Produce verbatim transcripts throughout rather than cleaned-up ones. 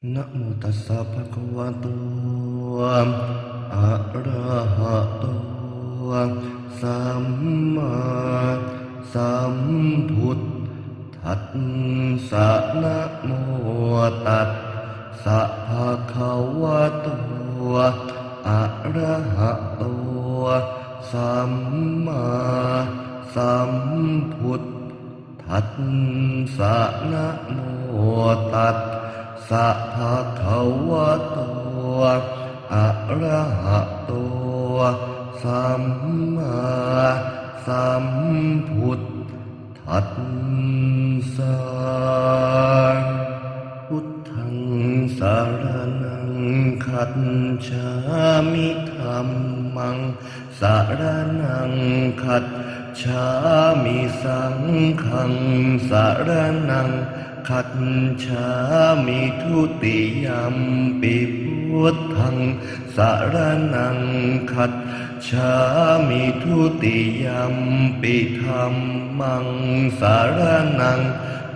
Namo tassa bhagavato arahato sammāsambuddhassa. Namo tassa bhagavato arahato sammāsambuddhassa. Namo tassa bhagavato arahato sammāsambuddhassa. Buddhaṃ saraṇaṃ gacchāmi. Dhammaṃ saraṇaṃ gacchāmi. Saṅghaṃ saraṇaṃ gacchāmi. Dutiyampi buddhaṃ saraṇaṃ gacchāmi. Dutiyampi dhammaṃ saraṇaṃ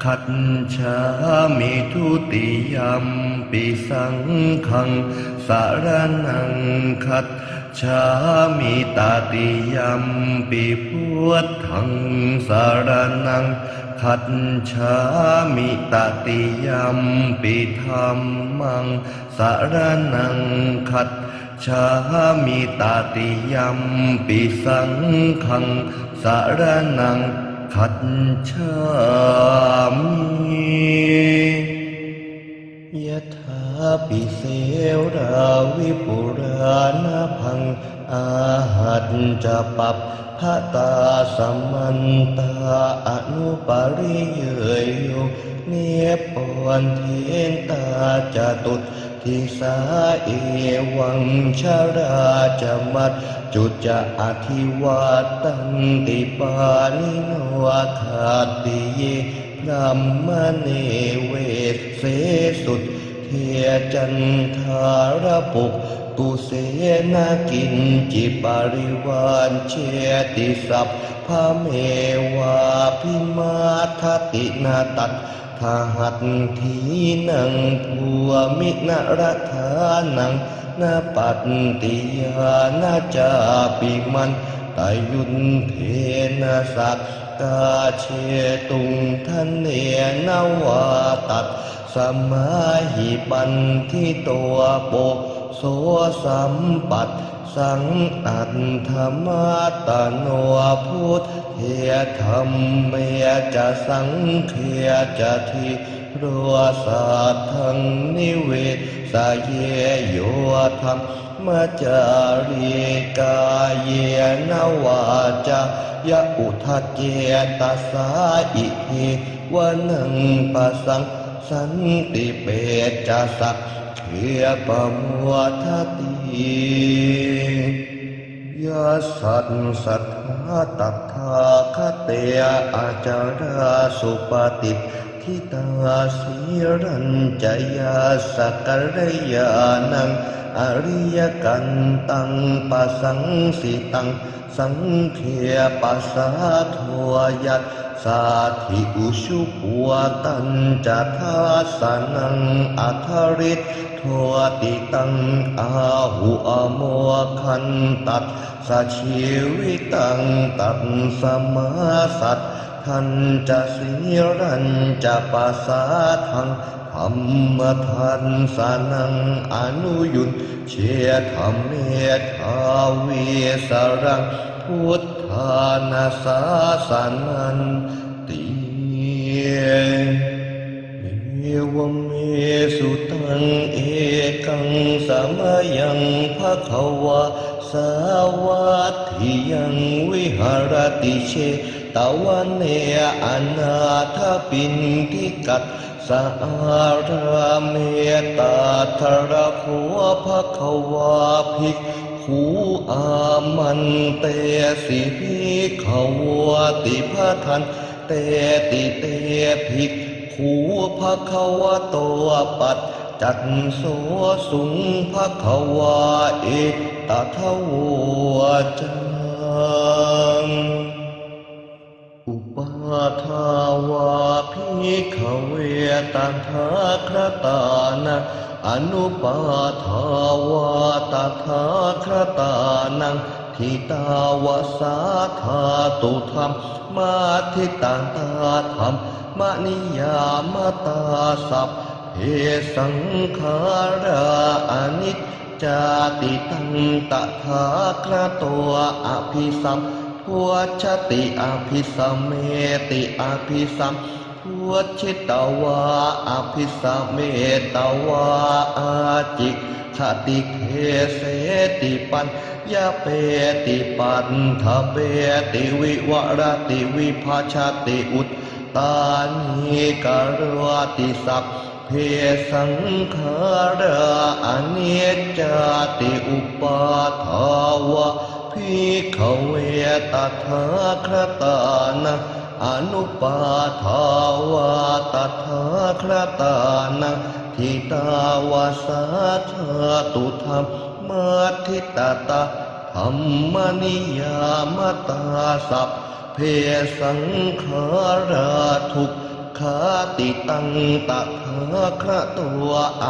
gacchāmi. Dutiyampi saṅghaṃ saraṇaṃ gacchāmi. Tatiyampi buddhaṃ saraṇaṃ gacchāmi. Tatiyampi dhammaṃ saraṇaṃ gacchāmi. Tatiyampi saṅghaṃ saraṇaṃ gacchāmi. Yathāpi serā vipulā nabhaṃ āhañca pabbatā samantā anupariyeyo nibbondentā catuddisā evaṃ jalā ca maccu ca adhivattanti pāṇino khattiye brāhmaṇe vesse sudde caṇḍālapukkuse na kiñci parivajjeti sabbamevābhimadati. Na tattha hatthīnaṃ bhūmi na radhānaṃ na pattiyā na cāpi mantayuddhena sakkā jetuṃ dhanena vā. Tasmā hi paṇḍito poso sampassaṃ atthamattano buddhe dhamme ca saṅghe ca dhīro saddhaṃ nivesaye yo dhammacārī kāyena vācāya uda cetasā idheva naṃ pasassanti pecca sagge pamodati. Yassāssaddhā tathāgate acarā supatiṭṭhitā sīlañca yassa kalyāṇaṃ ariyakantaṃ pasaṃsitaṃ saṅghe pasādo yassatthi ujubhūtañca dassanaṃ akaliṭṭhoti taṃ āhu amoghaṃ tassa jīvitaṃ. Tasmā saddhañca sīlañca pasādaṃ dhammadassanaṃ anuyuñjena medhāvī saraṃ buddhāna sāsananti. Evaṃ me sutaṃ. Ekaṃ samayaṃ bhagavā sāvatthiyaṃ viharati jetavane anāthapiṇḍikassa ārāme. Tatra kho bhagavā bhikkhū āmantesi bhikkhavoti. Bhadan teti te bhikkhū bhagavato paccassosuṃ. Bhagavā etadavoca. Uppādā vā bhi bhikkhave tathāgatānaṃ anuppādā vā tathāgatānaṃ ṭhitāva sā dhātu dhammātītatā dhammaniyāmatā sabbe saṅkhārā aniccāti. Taṃ tathāgato abhisambujjhati abhisameti abhisambujjhitvā abhisametvā ācikkhati deseti paññapeti paṭṭhapeti vivarati vibhajati uttānīkaroti sabbe saṅkhārā aniccāti. Uppādā vā bhikkhave tathāgatānaṃ anuppādā vā tathāgatānaṃ ṭhitāva sā dhātu dhammātītatā dhammaniyāmatā sabbe saṅkhārā dukkhāti. Taṃ tathāgato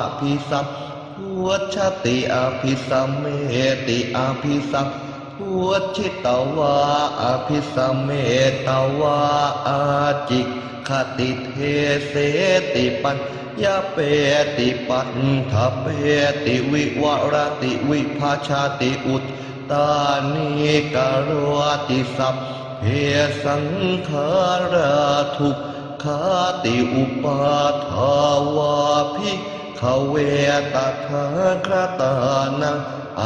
abhisambujjhati abhisameti abhisambujjhitvā abhisametvā ācikkhati deseti paññapeti paṭṭhapeti vivarati vibhajati uttānīkaroti sabbe saṅkhārā dukkhāti. Uppādā vā bhikkhave tathāgatānaṃ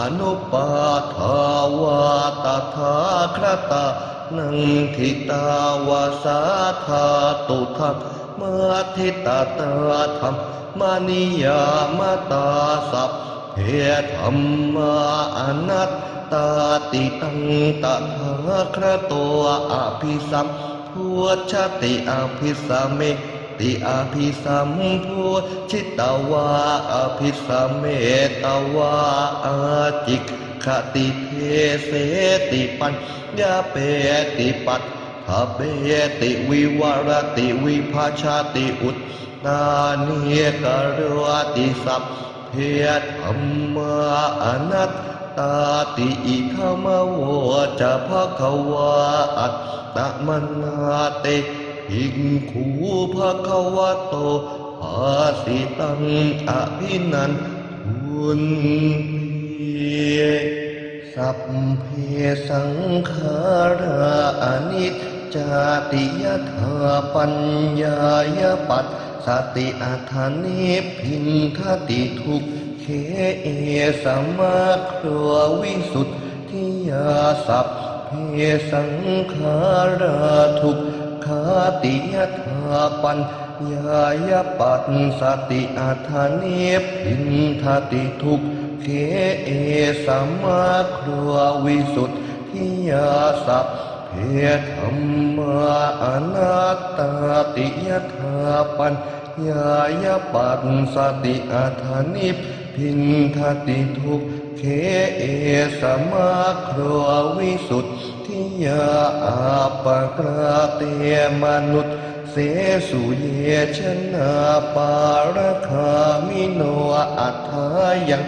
anuppādā vā tathāgatānaṃ ṭhitāva sā dhātu dhammātītatā dhammaniyāmatā sabbe dhammā anattāti. Taṃ tathāgato abhisambujjhati abhisameti abhisambujjhitvā abhisametvā ācikkhati deseti paññapeti paṭṭhapeti vivarati vibhajati uttānīkaroti sabbe dhammā anattāti. Idamavoca bhagavā. Attamanā te bhikkhū bhagavato bhāsitaṃ abhinandunti. Sabbe saṅkhārā aniccāti. Yadā paññāya passati atha nibbindati dukkhe, esa maggo visuddhiyā. Sabbe saṅkhārā dukkhāti. Yadā paññāya passati atha nibbindati dukkhe, esa maggo visuddhiyā. Sabbe dhammā anattāti. Yadā paññāya passati atha nibbindati dukkhe, esa maggo visuddhiyā. Appakā te manus sesu ye janā pāragāmino athāyaṃ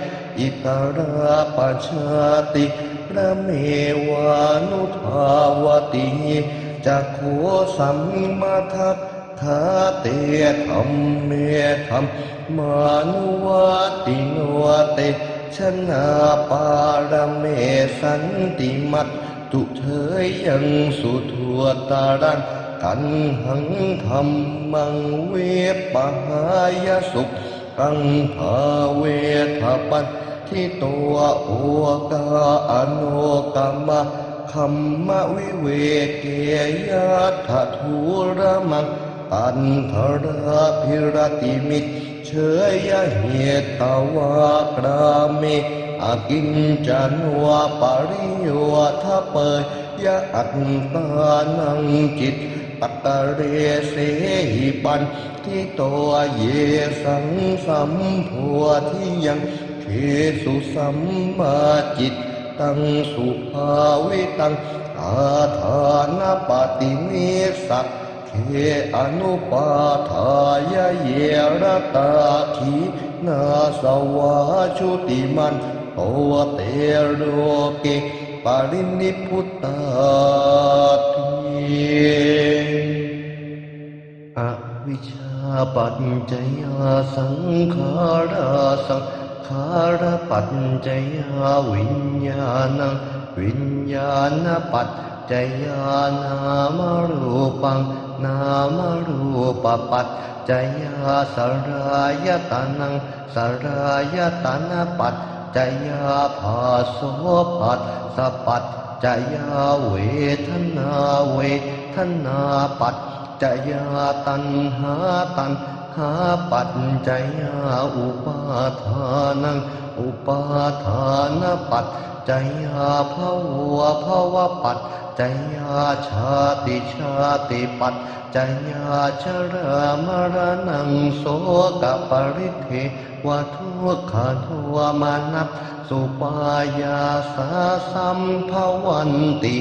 itarā pajātiramevānubhāvati, ye ca kho sammadakkhā te dhamme dhammānuvattino, te janā pāramesanti mat tu theyyaṃ suduttaraṃ gaṇhaṃ dhammaṃ vippahāya sukkaṃ bhāvetha paṇḍito okā anokamakkhamma viveke yattha dūramaṃ tattha lābhi rati mic cheyya hitvā kāme akiñcano pariyodapeyya attānaṃ cittattare sehi paṇḍito yesaṃ sambodhiyaṃ gesu sammā cittaṃ subhāvitaṃ ādānapaṭinissag te anupādāya, ye ratā khīṇāsavā jutimanto, te loke parinibbutāti. Avijjāpaccayā saṅkhārā, saṅkhārapaccayā viññāṇaṃ, viññāṇapaccayā nāmarūpaṃ, nāmarūpapaccayā saḷāyatanaṃ, saḷāyatanapaccayā phasso, phassapaccayā vedanā, vedanāpaccayā taṇhā, taṇhāpaccayā upādānaṃ, upādānapaccayā bhavo, bhavapaccayā jāti, jātipaccayā jarāmaraṇaṃ sokaparidevadukkhadomanassupāyāsā sambhavanti.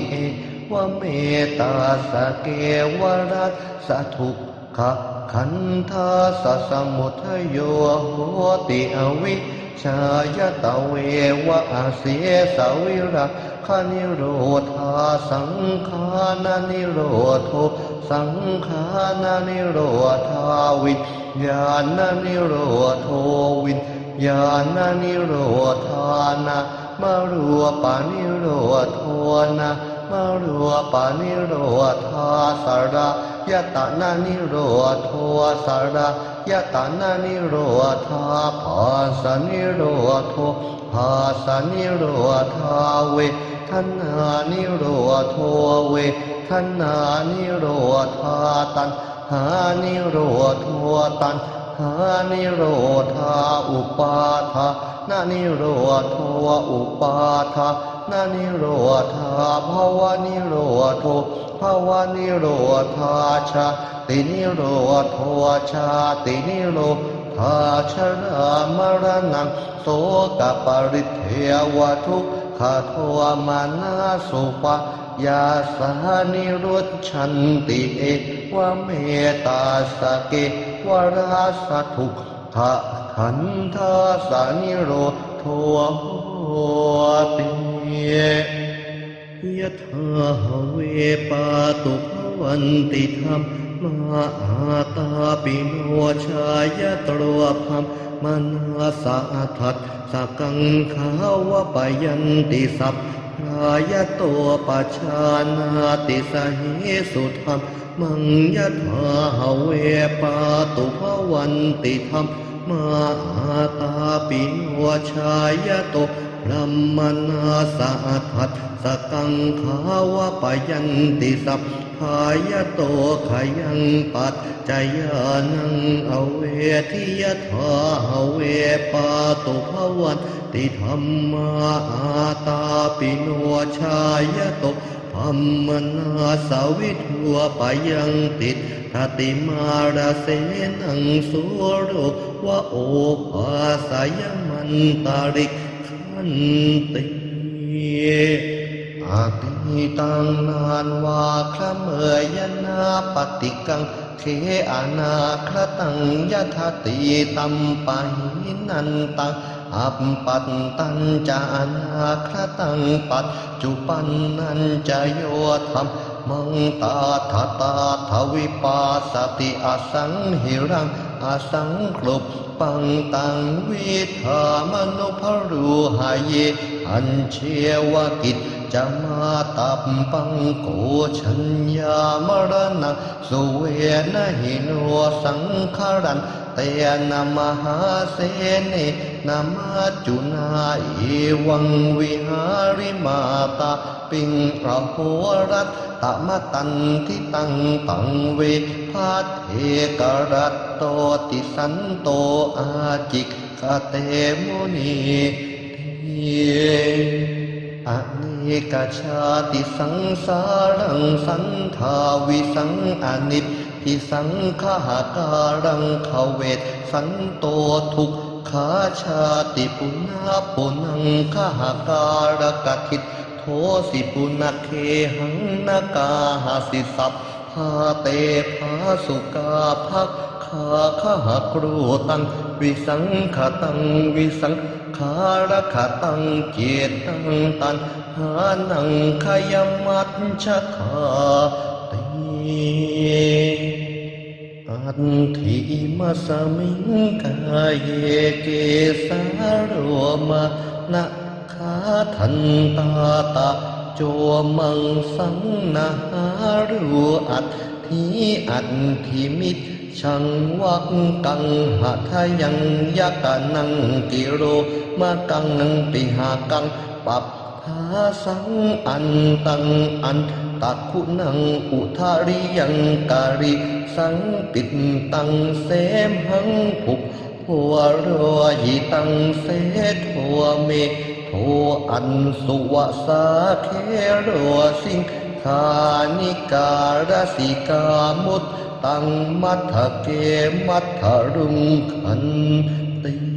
Evametass kevalassa dukkhakkhandhassa samudayo hoti, avijjāya tveva asesavirāganirodhā saṅkhānanirodho, saṅkhānanirodhā viññāṇanirodho, viññāṇanirodhā nāmarūpanirodho, nāmarūpanirodhā saḷāyatananirodho, saḷāyatananirodhā phassanirodho, phassanirodhā vedanānirodho, vedanānirodhā taṇ hānirodho, taṇhānirodhā upādānanirodho, upādānanirodhā bhavanirodho, bhavanirodhā jātinirodho, jātinirodhā jarāmaraṇaṃ sokaparidevadukkhadomanassupā yāsā nirujjhanti. Evametass kevalassa dukkhakkhandhassa nirodho hoti. Yathā have pātubhavanti dhammā ātāpino jāyatro brāhmaṇassa athassa kaṅkhā vapayanti sabbā yato pajānāti sahesu dhammaṃ. Yathā have pātubhavanti dhammā ātāpino jāyato brāhmaṇassa athassa kaṅkhā vapayanti sabbā yato khayaṃ paccayānaṃ avedi, yathā have pātubhavanti dhammā ātāpino jāyato brāhmaṇassa viṭūpayaṃ tiṭṭhati mārasenaṃ sūro va obhāsayamantalikkhanti. Atītaṃ nānvāgameyya nappaṭikaṅkhe anāgataṃ yadatītaṃ pahīnantaṃ appattañca anāgataṃ paccuppannañca yo dhammaṃ tattha tattha vipassati asaṃhiraṃ asaṅkuppaṃ taṃ viddhā manubrūhaye. Ajjeva kiccamātappaṃ ko jaññā maraṇaṃ suve, na hi no saṅgaraṃ tena mahāsenena maccunā. Evaṃ vihārimātāpiṃ ahorattamatanditaṃ taṃ ve bhaddekarattoti santo ācikkhate munīti. Anekajātisaṃsāraṃ sandhāvissaṃ anibbisaṃ gahakāraṃ gavesanto dukkhā jāti punappunaṃ gahakārakadiṭṭhosi punagehaṃ na kāhasi sab Te phāsukā bhaggā gahakrūtaṃ visaṅkhataṃ visaṅkhārakkhataṃ cittaṃ taṇhānaṃ khayamajjhagāti. Atthi imasmiṃ kāye kesā lomā nakhā dantā taco maṃ saṃ nahārū atthi atthi mijjhaṃ vakkaṃ hadayaṃ yakanaṃ kilomakaṃ pihakaṃ pabhāsaṃ antaṃ antaguṇaṃ udariyaṃ karīsaṃ pittaṃ semhaṃ pubbo lohitaṃ sedo medo assu vasā khelo siṅghāṇikā lasikā muttaṃ matthake matthaluṅganti.